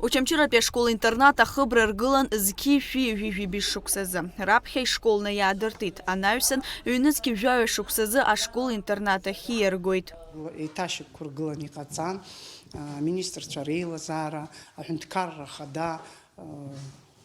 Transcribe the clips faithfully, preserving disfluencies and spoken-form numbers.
Очамчыратәи ашкол-интернат ахыбра ргылан зқьи шәи ҩажәи жәибжь шықәсазы. Раԥхьа ишколны иаадыртит, анаҩсан ҩнызқь жәаҩа шықәсазы ашкол-интернат ахь ииаргоит. Еиҭашьақәыргылан иҟаҵан, а, аминистрцәа реилазаара, аҳәынҭқарра ахада, а,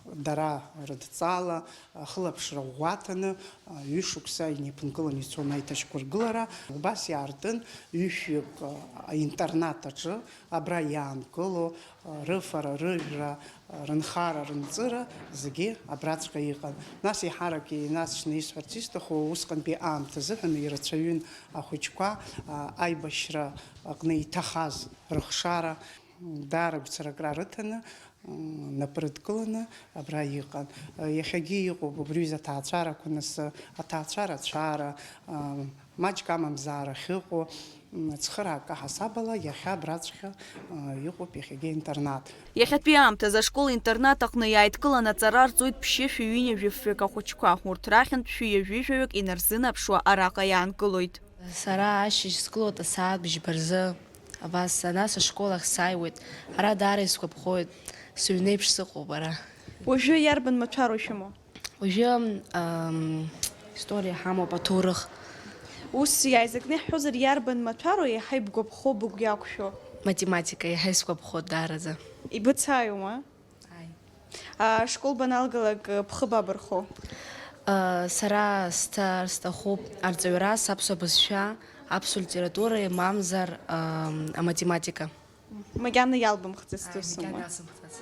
дара рыдҵала, ахылаԥшра ӷәӷәа аҭаны, а, ҩышықәса инеиԥынкыланы ицон аиҭашьақәыргылара. Убас иаартын ҩышәҩык, а, аинтернат аҿы абра иаанкыло, а, рыфара, рыжәра, а, рынхара, рынҵыра зегьы абраҵәҟьа иҟан. Нас еиҳарак инаҵшьны исҳәарц исҭаху, усҟантәи аамҭа азыҳәан ирацәаҩын ахәыҷқәа, а, аибашьра аҟны иҭахаз рыхшара, м, даара агәцаракра рыҭаны, м, напы рыдкыланы абра иҟан. Иахьагьы иҟоуп убри аҩыза аҭаацәарақәа, нас, аҭаацәара ацәаара, а, маҷк амамзаара ахьыҟоу, м, цхыраагк аҳасабала иахьа абраҵәҟьа, а, иҟоуп иахьагьы интернат. Иахьатәи аамҭазы ашкол-интернат аҟны иааидкыланы аҵара рҵоит ԥшьышәи ҩынҩажәи фҩык ахәыҷқәа. Урҭ рахьынтә шәи ҩажәи жәаҩык инарзынаԥшуа араҟа иаанкылоит. Сара ашьыжь сгылоит асааҭ бжьба рзы. Абас, нас ашкол ахь сааиуеит. Ара даара исгәаԥхоит. Сыҩнеиԥш сыҟоуп ара. Уажәы иарбан мацәароу ишәымоу? Уажәы, ам, история ҳамоуп, аҭоурых. Ус иааизакны иаҳҳәозар, иарбан мацәароу еиҳа ибгәаԥхо, быгә иақәшәо? Математика еиҳа исгәаԥхоит даараӡа. Ибыцааиума? Ааи. Ашкол баналгалак, бхы бабырхо? Сара сҭа-, сҭахуп арҵаҩрас, аԥсуа бызшәа, аԥсуа литература, мамзар, ам, аматематика. Макьана иалбымхӡацт. Ааи, усума? Макьана иалсымхӡац.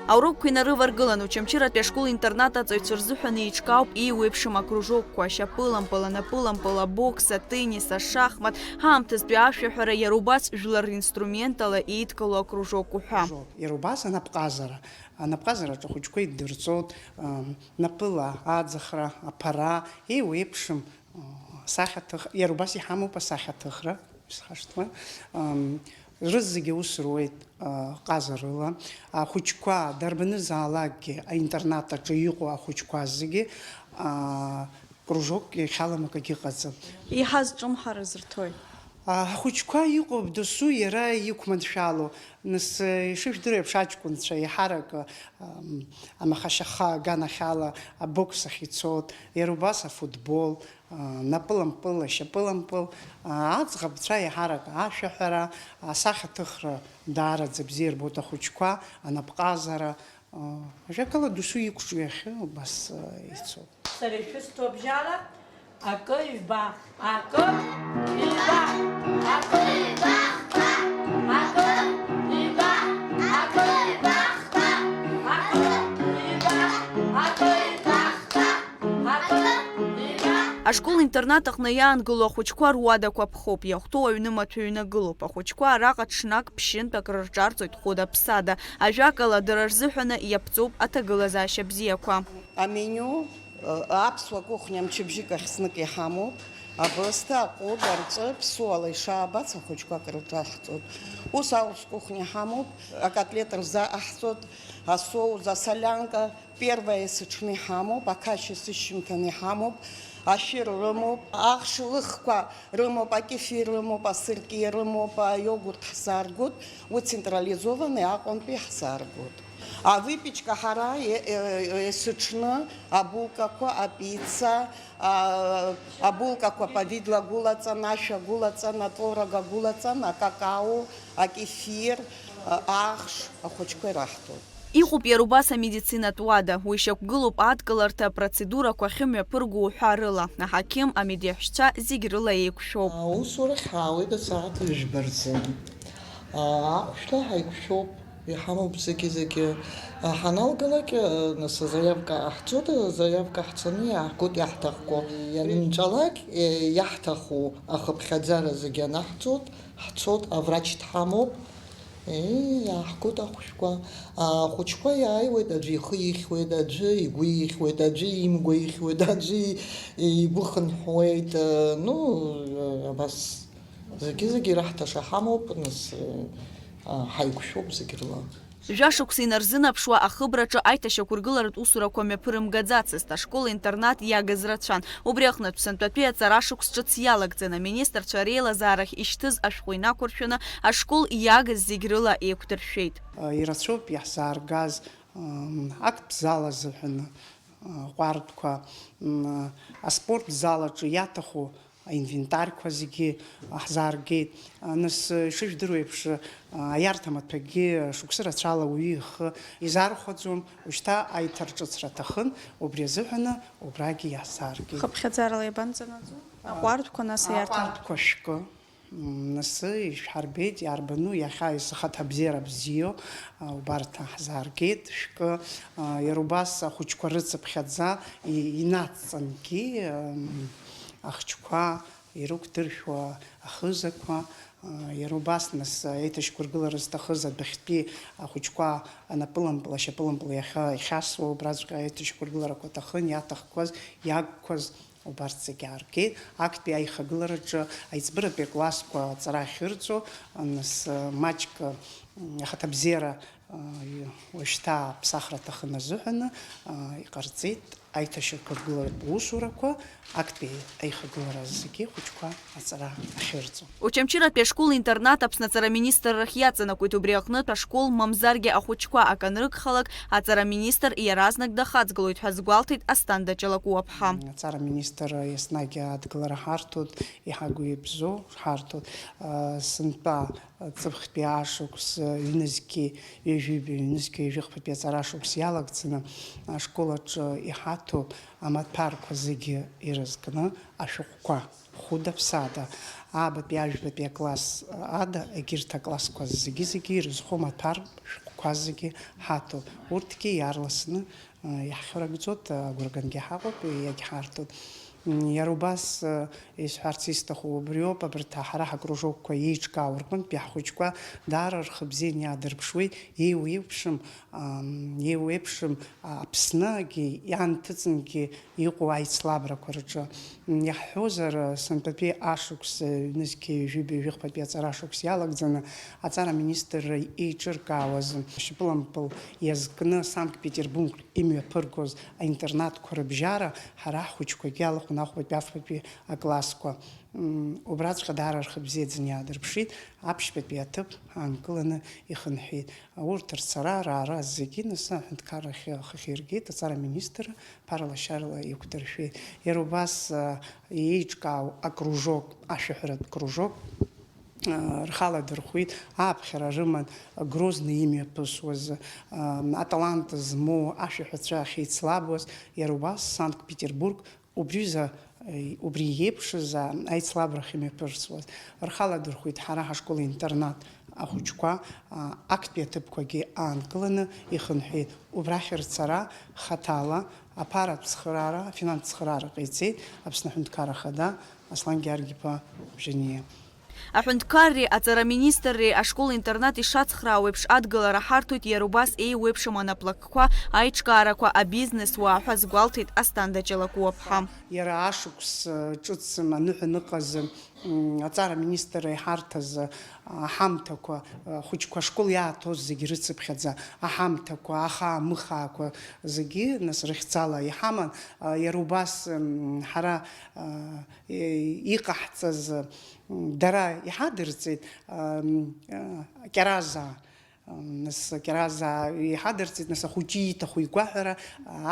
Аурокқәа инарываргылан, Очамчыратәи ашкол-интернат аҵаҩцәа рзыҳәан еиҿкаауп еиуеиԥшым акружокқәа, ашьапылампыл, анапылампыл, абокс, атеннис, ашахмат, ҳаамҭазтәи ашәаҳәара, иара убас жәлар ринструментала еидкыло акружок уҳәа. Иара убас анапҟазара. Анапҟазараҿы ахәыҷқәа иддырҵоит, ам, напыла аӡахра, аԥара, еиуеиԥшым, а, сахьаҭых-, иара убас иҳамоуп асахьаҭыхра, исхашҭуа. Ам, рызегьы аус руеит, а, ҟазарыла. Ахәыҷқәа дарбанызаалакгьы, аинтернат аҿы иҟоу ахәыҷқәа зегьы, а, кружок иахьалам акагьы ыҟаӡам. Еиҳа зҿымҳара зырҭои? А, ахәыҷқәа иҟоуп досу иара иқәманшәало. Нас, э, ишыжәдыруа еиԥш, аҷкәынцәа еиҳарак, ам, амахашьаха аганахьала абокс ахь ицоит, иара убас афутбол, а, напылампыл, ашьапылампыл, а, аӡӷабцәа еиҳарак ашәаҳәара, асахьаҭыхра даараӡа бзиа ирбоит ахәыҷқәа, анапҟазара, а, ажәакала, досу иқәҿиахьы убас, а, ицоит. Сара ишәысҭо абжьала, акы ҩба, акы ҩба, акы ҩба, акы ҩба, акы ҩба, акы ҩба, акы ҩба, акы ҩба. Ашкол-интернат аҟны иаангыло ахәыҷқәа руадақәа ԥхоуп, иахәҭоу аҩны маҭәа ҩнагылоуп. Ахәыҷқәа араҟа ҽнак ԥшьынтә акрырҿарҵоит хәыда-ԥсада. Ажәакала, дара рзыҳәаны иаԥҵоуп аҭагылазаашьа бзиақәа. Аменю, э, аԥсуа кухниа мчыбжьык ахь знык иҳамоуп. Абысҭа, аҟәыд, арҵәы, ԥсуала ишаабац, ахәыҷқәа акрырҿаҳҵоит. Ус аурыс кухниа ҳамоуп, акотлет рзаҟаҳҵоит, асоус, асолианка, первое есыҽны иҳамоуп, ақашь есышьыжьымҭаны иҳамоуп, ашәыр рымоуп, ахш лыхқәа рымоуп, акефир рымоуп, асырки рымоуп, аиогурт ҳзааргоит, уи централизованный Аҟәантәи ҳзааргоит. Авыпечка ҳара е-, е-, есыҽны абулкақәа, апицца, а, абулкақәа, повидло агәылаҵан, ашә агәылаҵан, атворог агәылаҵан, акакао, акефир, а, ахш ахәыҷқәа ираҳҭоит. Иҟоуп иара убас амедицинатә уада, уи шьақәгылоуп адкыларҭа апроцедурақәа ахьымҩаԥырго уҳәа рыла. Аҳақьым, амедиаҳәшьцәа зегь рыла еиқәшәоуп. Аусурахь ҳаауеит асааҭ ҩажәба рзы. Ахәшәтәа ҳаиқәшәоуп, иҳамоуп зегьы-зегьы. Ҳаналгалак, нас азаиавка ҟаҳҵоит, азаиавка ҳцаны иаҳгоит иаҳҭахқәо. Ианынҵәалак, иаҳҭаху ахыԥхьаӡара зегьы анаҳҵоит, ҳцоит, аврач дҳамоуп. Еи, иааҳгоит ахәыҷқәа. Ахәыҷқәа иааиуеит, аӡәы ихы ихьуеит, аӡәы игәы ихьуеит, аӡәы имгәа ихьуеит, аӡәы игәы хынҳәуеит. Ну, абас зегьы-зегьы ираҳҭаша ҳамоуп, нас, ҳаиқәшәоуп зегь рыла. Жәашықәса инарзынаԥшуа ахыбраҿы аиҭашьақәыргыларатә усурақәа мҩаԥырымгаӡацызт, ашкол-интернат иагыз рацәан. Убри аҟнытә, сынтәатәи аҵара шықәс ҿыц иалагӡаны, аминистрцәа реилазаарахь ишьҭыз ашәҟәы инақәыршәаны, ашкол иагыз зегь рыла еиқәдыршәеит. Ирацәоуп иаҳзааргаз, м, актә зал азыҳәан, м, аҟәардәқәа, м, аспорт зал аҿы иаҭаху аинвентарьқәа зегьы ҳзааргеит. Нас, ишыжәдыруа еиԥш, аиарҭа маҭәагьы шықәсы рацәала ауаҩы ихы изархәаӡом, ушьҭа аиҭарҿыцра аҭахын, убри азыҳәаны убрагьы иаҳзааргеит. Хыԥхьаӡарала иабанӡанаӡо? Аҟәардәқәа, нас аиарҭа? Аҟәардәқәа шәкы. М, нас ишәҳарбеит, иарбану иахьа исыхаҭабзиара бзиоу, а, убарҭ ҳзааргеит, шәкы, а, иара убас ахәыҷқәа рыцыԥхьаӡа и-, инацҵангьы, м, ахчқәа ирықәдыршәуа ахызақәа, а, иара убас нас аиҭашьақәыргылара зҭахыз адәахьтәи ахәыҷқәа анапылампыл, ашьапылампыл иахьа ихьасуа, убраҵәҟьа аиҭашьақәыргыларақәа аҭахын, иаҭахқәаз, иагқәаз, убарҭ зегьы ааргеит. Актәи аихагылараҿы аиҵбыратәи аклассқәа аҵара ахьырҵо, нас, маҷк, м, ахаҭабзиара, а, уажәшьҭа аԥсахра аҭахын азыҳәаны, а, иҟарҵеит аиҭашьақәыргыларатә усурақәа, актәи аихагылара зегьы ахәыҷқәа аҵара ахьырҵо. Очамчыратәи ашкол-интернат Аԥсны аҵара министр рахь иаҵанакуеит, убри аҟнытә ашкол, мамзаргьы ахәыҷқәа акы анрыгхалак, аҵара министр иаразнак дахаҵгылоит ҳәа азгәалҭеит Асҭанда Ҷалакәуаԥҳа. Аҵара министр еснагь адгылара ҳарҭоит, иҳагу ибзоу ҳарҭоит. Сынтәа ҵыԥхтәи ашықәс ҩнызқьи ҩажәи ҩнызқьи ҩажәи хԥатәи аҵара ашықәс иалагӡаны ашкол аҿы иҳаҭоуп амаҭәарқәа зегьы ирызкны ашәҟәқәа. Хәыда-ԥсада, аабатәи ажәбатәи акласс ада, егьырҭ аклассқәа зегьы-зегьы ирызхо маҭәар шәҟәқәа зегьы ҳаҭоуп. Урҭгьы иаарласны, ы, иаҳхьырыгӡоит, агәра гангьы ҳаҟоуп, иагьҳарҭоит. М, иара убас, ы, исҳәарц исҭаху убриоуп, абарҭ ҳара ҳакружокқәа еиҿкаау рҟынтәи ҳхәыҷқәа даара рхы бзианы иаадырԥшуеит, еиуеиԥшым, ам, еиуеиԥшым, а, Аԥсныгьы ианҭыҵынгьы иҟоу аицлабрақәа рҿы. М, иаҳҳәозар, сынтәатәи ашықәс, ҩнызқьи ҩажәи ҩажәи хԥатәи аҵара ашықәс иалагӡаны, аҵара аминистрра еиҿыркаауаз шьапылампыл иазкны Санкт-Петербург имҩаԥыргоз аинтернатқәа рыбжьара ҳара ҳхәыҷқәагьы алахәын ахәбатәи афбатәи аклассқәа. М, убраҵәҟьа даара рхы бзиаӡаны иаадырԥшит, аԥшьбатәи аҭыԥ аанкыланы ихынҳәит. Урҭ рцара, раара зегьы нас аҳәынҭқаррахь ахы ахьиргеит, аҵара аминистр ԥаралашьарала иқәдыршәеит. Иара убас, а, еиҿкаау акружок, ашәаҳәаратә кружок, а, рхала дырхәит, ааԥхьара рыман Грозны имҩаԥысуаз, а, аталант змоу ашәаҳәацәа ахьеицлабуаз, иара убас Санкт-Петербург убриҩыза, убри иеиԥшыз аицлабрахь имҩаԥырҵуаз. Рхала дырхәит ҳара ҳашкол-интернат ахәыҷқәа, а, актәи аҭыԥқәагьы аанкыланы ихынҳәит. Убрахь рцара хаҭала аԥаратә цхыраара, афинанстә цхыраара ҟаиҵеит Аԥсны Аҳәынҭқарра Ахада Аслан Георги-иԥа Бжьаниа. Аҳәынҭқарреи аҵара министрреи ашкол-интернат ишацхраау еиԥш адгылара ҳарҭоит иара убас еиуеиԥшым анаплакқәа, аиҿкаарақәа, абизнес уаа ҳәа азгәалҭеит Асҭанда Ҷалакәуаԥҳа. Иара ашықәс, ы, ҿыц аныҳәа аныҟаз, м, аҵара аминистрра иҳарҭаз, ы, аҳамҭақәа, ы, ахәыҷқәа ашкол иааҭоз зегьы рыцыԥхьаӡа аҳамҭақәа, ахаа-мыхаақәа зегьы нас рыхьӡала иҳаман. Ы, иара убас, м, ҳара, ы, и-, иҟаҳҵаз, м, дара иҳадырҵеит, м, ы, Кьаразаа. Нас Кьаразаа иҳадырҵеит, нас ахәыҷы ииҭаху игәаҳәара,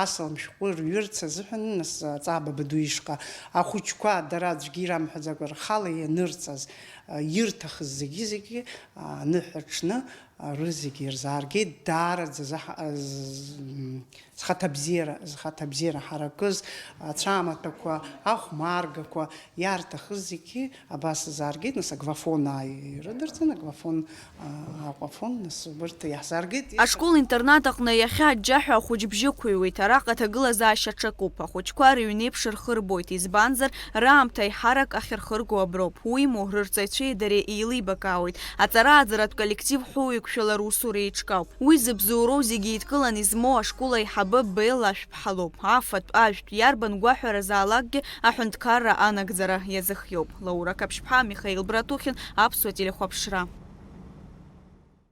асалам шәҟәы рҩырц азыҳәан, нас Аҵаа Бабаду ишҟа ахәыҷқәа дара аӡәгьы ирамҳәаӡакәа рхала ианырҵаз, ирҭахыз зегьы-зегьы аныҳәа аҽны рызегьы ирзааргеит, даараӡа заҳ-, з-, зхаҭабзиара, зхаҭабзиара ҳаракыз, ацәамаҭәақәа, ахәмаргақәа, иарҭахыз зегьы абас изааргеит, нас Агвафон ааи ирыдырҵан, Агвафон, а, Аҟәафон, нас убарҭ иаҳзааргеит. Ашкол-интернат аҟны иахьа аџьџьаҳәа ахәыҷбжьы ықәыҩуеит, араҟа аҭагылазаашьа ҽакуп. Ахәыҷқәа рыҩнеиԥш рхы рбоит, избанзар, раамҭа аиҳарак ахьырхырго аброуп. Уимоу, рырҵаҩцәеи дареи еилибакаауеит. Аҵара-ааӡаратә коллектив ҳәоу еиқәшәала русура еиҿкаауп. Уи зыбзоуроу зегьы еидкыланы измоу ашкол аиҳабы Белла Ашәԥҳа лоуп. Афатә, ажәтә, иарбан гәаҳәаразаалакгьы аҳәынҭқарра анагӡара иазыхиоуп. Лаура Қаԥшьԥҳа, Михаил Братухин, Аԥсуа телехәаԥшра.